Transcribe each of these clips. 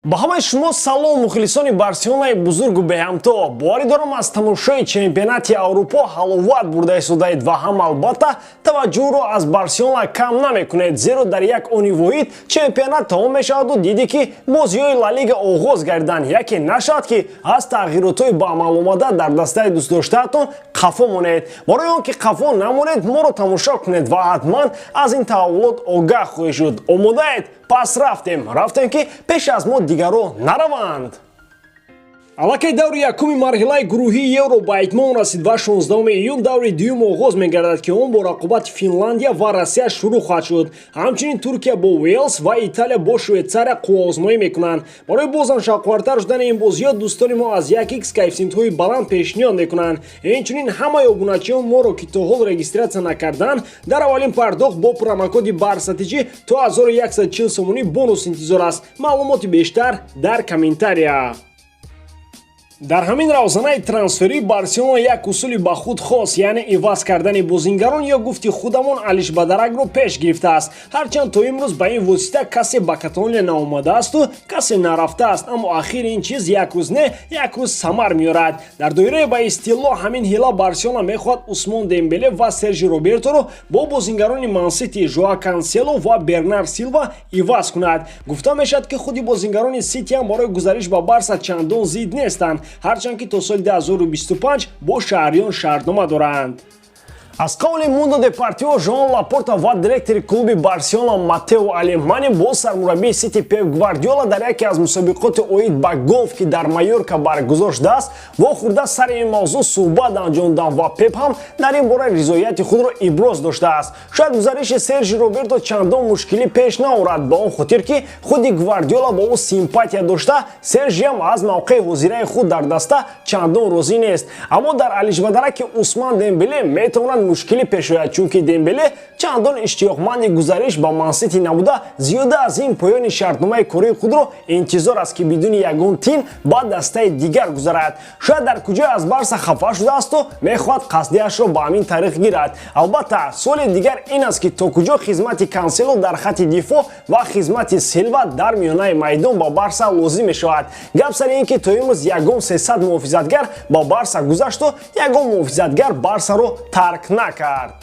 Ба ҳамаи шумо салом, мухлисони Барселонаи бузургу беҳамто. Боварӣ дорам, аз тамошои чемпионати Аврупо ҳаловат бурда истодаед ва ҳам, албатта, таваҷҷӯҳро аз Барселона кам намекунед, зеро дар як они воҳид чемпионат тамом мешаваду дидӣ, ки бозиҳои Ла Лига оғоз гардиданд. Яке нашавад, ки аз тағйиротҳои ба амал омада дар дастаи дӯстдоштаатон қафо монед. Барои он ки қафо намонед, моро тамошо кунед ва ҳатман аз ин таҳаввулот огаҳ хоҳед шуд. Омодаед? Пас рафтем, рафтем, ки пеш аз мо дигарро нараванд. Аллакай даври якуми марҳилаи гурӯҳии Евро ба итмом расид ва 16 июн даври дуюм оғоз мегардад, ки он бо рақобати Финландия ва Россия шурӯъ хоҳад шуд. Ҳамчунин Туркия бо Уэлс ва Италия бо Швейтсария қувваозмоӣ мекунанд. Барои бозам шавқовартар шудани ин бозиҳо дӯстони мо аз 1x коэффисиентҳои баланд пешниҳод мекунанд. Инчунин ҳамаи обуначиён моро, ки то ҳол регистрация накарданд, дар аввалин пардохт бо промокоди БАРСАТИҷӣ то 1140 сомонӣ бонус интизор аст. Маълумоти бештар дар комментария. Дар ҳамин равзанаи трансферӣ Барселона як усули ба худ хос, яъне иваз кардани бозингарон ё гуфти худамон алишбадаракро пеш гирифтааст. Ҳарчанд то имрӯз ба ин восита касе ба Каталония наомадаасту касе нарафтааст, аммо ахири ин чиз як рӯз не, як рӯз самар меорад. Дар доираи ба истилоҳ ҳамин ҳила Барселона мехоҳад Усмон Дембеле ва Сержи Роберторо бо бозингарони Мансити Жоа Кансело ва Бернар Силва иваз кунад. Гуфта мешавад, ки худи бозингарони Ситиам барои гузариш ба Барса чандон зид нестанд, ҳарчанд ки то соли 2025 бо шаҳриён шартнома доранд. Аз қавли Мундо Депортиво, Жоан Лапорта ва директори клуби Барселона Матео Алемани бо сармураббии Сити Пеп Гвардиола дар яке аз мусобиқоти оид ба голф, ки дар Майорка баргузор шудааст, вохӯрда, сари ин мавзӯъ суҳбат анҷом доданд ва Пеп ҳам дар ин бора ризояти худро иброз доштааст. Шояд гузариши Сержи Роберто чандон мушкилӣ пеш наорад, ба он хотир ки худи Гвардиола ба ӯ симпатия дошта, Сержиам аз мавқеи ҳозираи худ дар даста чандон розӣ нест. Аммо дар алишбадараки Усман Дембеле метавонад мушкилӣ пеш ояд, чунки Дембеле чандон иштиёқманди гузариш ба Мансити набуда, зиёда аз ин поёни шартномаи кории худро интизор аст, ки бидуни ягон тин ба дастаи дигар гузарад. Шояд дар куҷое аз Барса хафа шудаасту мехоҳад қасдиашро ба ҳамин тариқ гирад. Албатта, суоли дигар ин аст, ки то куҷо хизмати Кансело дар хати дифоъ ва хизмати Силва дар миёнаи майдон ба Барса лозим мешавад. Гап сари ин ки то имрӯз ягон 300 муҳофизатгар ба Барса гузашту ягон муҳофизатгар Барсаро тарк накард.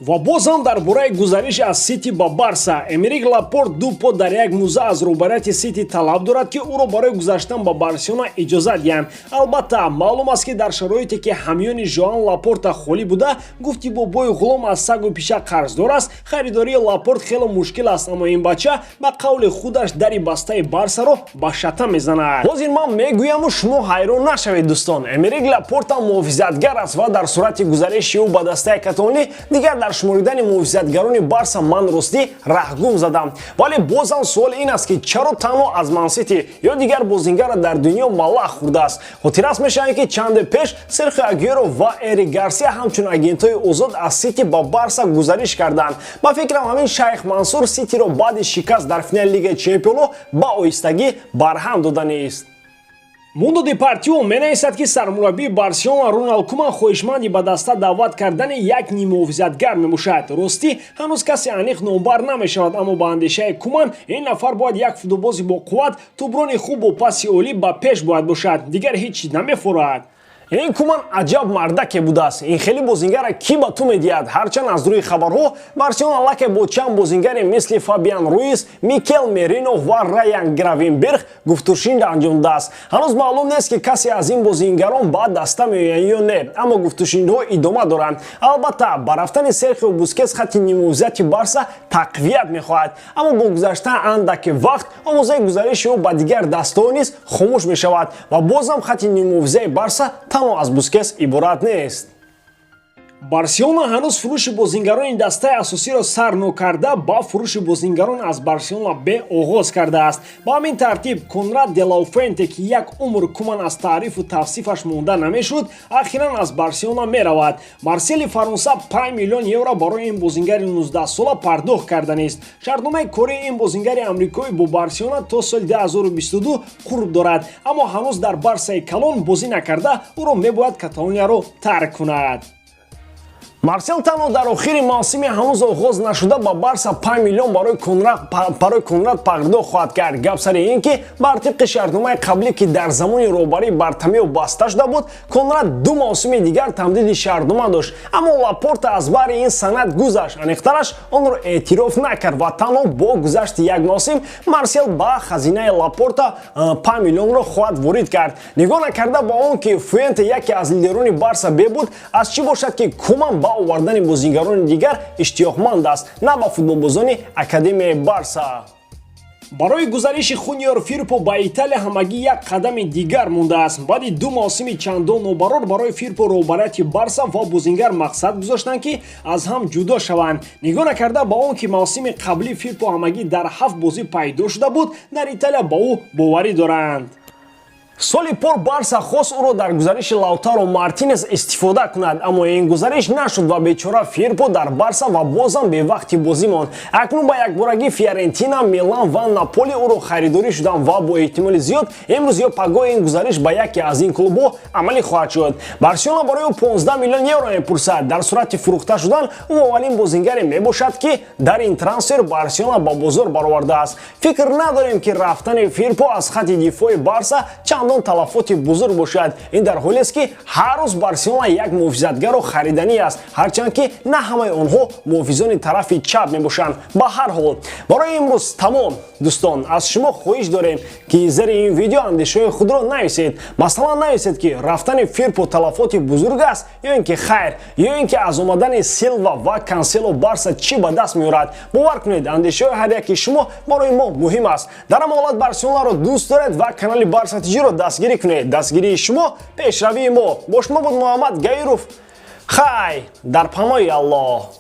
Ва боз ҳам дар бораи гузариш аз Сити ба Барса. Эмерик Лапорт ду по дар як муза аз роҳбарияти Сити талаб дорад, ки ӯро барои гузаштан ба Барселона иҷозат диҳанд. Албатта, маълум аст, ки дар шароите ки ҳамёни Жоан Лапорта холӣ буда, гуфти бобои ғулом аз сагу пиша қарздор аст, харидории Лапорт хеле мушкил аст, аммо ин бача ба қавли худаш дари бастаи Барсаро ба шата мезанад. Ҳозир ман мегӯяму шумо ҳайрон нашавед, дӯстон. Эмерик Лапорта муҳофизатгар аст ва дар сурати гузариши ӯ ба дастаи каталонӣ дигар дар шуморидани муҳофизатгарони Барса ман ростӣ раҳгум задам. Вале бозам суол ин аст, ки чаро танҳо аз Мансити ё дигар бозингара дар дунё малах хӯрдааст? Хотиррас мешавем, ки чанде пеш Серхио Агюэро ва Эрик Гарсия ҳамчун агентҳои озод аз Сити ба Барса гузариш карданд. Ба фикрам, ҳамин шайх Мансур Ситиро баъди шикаст дар финали Лигаи чемпионҳо ба оҳистагӣ барҳам доданист. Мундо Депортиво менависад, ки сармураббии Барселона Роналд Куман хоҳишманди ба даста даъват кардани як ниммуҳофизатгар мебошад. Ростӣ, ҳанӯз касе аниқ номбар намешавад, аммо ба андешаи Куман ин нафар бояд як футболбози боқувват, тӯброни хуб, бо паси олӣ ба пеш бояд бошад. Дигар ҳеҷ чиз намефорад. Ин Куман аҷаб мардаке будааст. Ин хеле бозингара кӣ ба ту медиҳад? Ҳарчанд аз рӯи хабарҳо Барселона аллакай бо чанд бозингаре мисли Фабиан Руис, Микел Мерино ва Раян Гравенберг гуфтушинид анҷом додааст. Ҳанӯз маълум нест, ки касе аз ин бозингарон ба даста меоянд ё не, аммо гуфтушинидҳо идома доранд. Албатта, ба рафтани Серхио Бускес хатти ниммуҳофизати Барса тақвият мехоҳад, аммо бо гузаштан андаки вақт овозаи гузариши ӯ ба дигар дастаҳо низ хомӯш мешавад ва бозам хатти ниммуҳофизаи Барса танҳо аз Бускес иборат нест. Барселона ҳанӯз фурӯши бозингарони дастаи асосиро сар нокарда, ба фурӯши бозингарон аз Барселона Б оғоз кардааст. Ба ҳамин тартиб Конрад Делауфенте, ки як умр Куман аз таърифу тавсифаш монда намешуд, ахиран аз Барселона меравад. Марсели Фаронса 5 миллион евро барои ин бозингари 19-сола пардохт карданист. Шартномаи кории ин бозингари амрикоӣ бо Барселона то соли 2022 қурб дорад, аммо ҳанӯз дар Барсаи калон бозӣ накарда, ӯро мебояд Каталонияро тарк кунад. Марсел танҳо дар охири мавсими ҳанӯз оғоз нашуда ба Барса 5 миллион барои контракт пардохт хоҳад кард. Гап сари ин, ки бар тибқи шартномаи қаблӣ, ки дар замони роҳбарии Бартомеу баста шуда буд, контракт 2 мавсими дигар тамдиди шартнома дошт. Аммо Лапорта аз баҳри ин санад гузашт, аниқтараш, онро эътироф накард ва танҳо бо гузашти як мавсим Марсел ба хазинаи Лапорта 5 миллионро хоҳад ворид кард. Нигоҳ накарда ба он ки Фуэнте яке аз лидерони Барса бебуд, аз чӣ бошад, ки Куман ба овардани бозигарони дигар иштиёқманд аст, на ба футболбозони академияи Барса. Барои гузариши Хуниор Фирпо ба Италия ҳамагӣ як қадами дигар мондааст. Баъди 2 мавсими чандон нобарор барои Фирпо, роҳбарияти Барса ва бозингар мақсад гузоштанд, ки аз ҳам ҷудо шаванд. Нигоҳ накарда ба он ки мавсими қаблӣ Фирпо ҳамагӣ дар ҳафт бозӣ пайдо шуда буд, дар Италия ба ӯ боварӣ доранд. Соли пор Барса хост ӯро дар гузариши Лаутаро Мартинес истифода кунад, аммо ин гузариш нашуд ва бечора Фирпо дар Барса ва бозам бевақти бозӣ монд. Акнун ба якборагӣ Фиорентина, Милан ва Наполи ӯро харидорӣ шуданд ва бо эҳтимоли зиёд имрӯз ё пагоҳ ин гузариш ба яке аз ин клубҳо амалӣ хоҳад шуд. Барселона барои ӯ 15 миллион евро мепурсад. Дар сурати фурӯхта шудан ӯ аввалин бозингаре мебошад, ки дар ин трансфер Барселона ба бозор баровардааст. Фикр надорем, ки рафтани Фирпо аз хати дифои Барса чандон талафоти бузург бошад. Ин дар ҳолест, ки ҳар рӯз Барселона як муҳофизатгарро хариданӣ аст, ҳарчанд ки на ҳамаи онҳо муҳофизони тарафи чап мебошанд. Ба ҳар ҳол, барои имрӯз тамом. Дӯстон, аз шумо хоҳиш дорем, ки зери ин видео андешаҳои худро нависед. Масалан, нависед, ки рафтани Фирпо талафоти бузург аст ё ин ки хайр, ё ин ки аз омадани Силва ва Кансело Барса чӣ ба даст меорад. Бовар кунед, андешаҳои ҳар яки шумо барои мо муҳим аст. Дар ҳама ҳолат, Барселонаро дӯст доред ва канали Барса ТЖро дастгирӣ кунед. Дастгирии шумо — пешравии мо. Бо шумо буд Муҳаммад Гаиров. Хай, дар паноҳи Аллоҳ.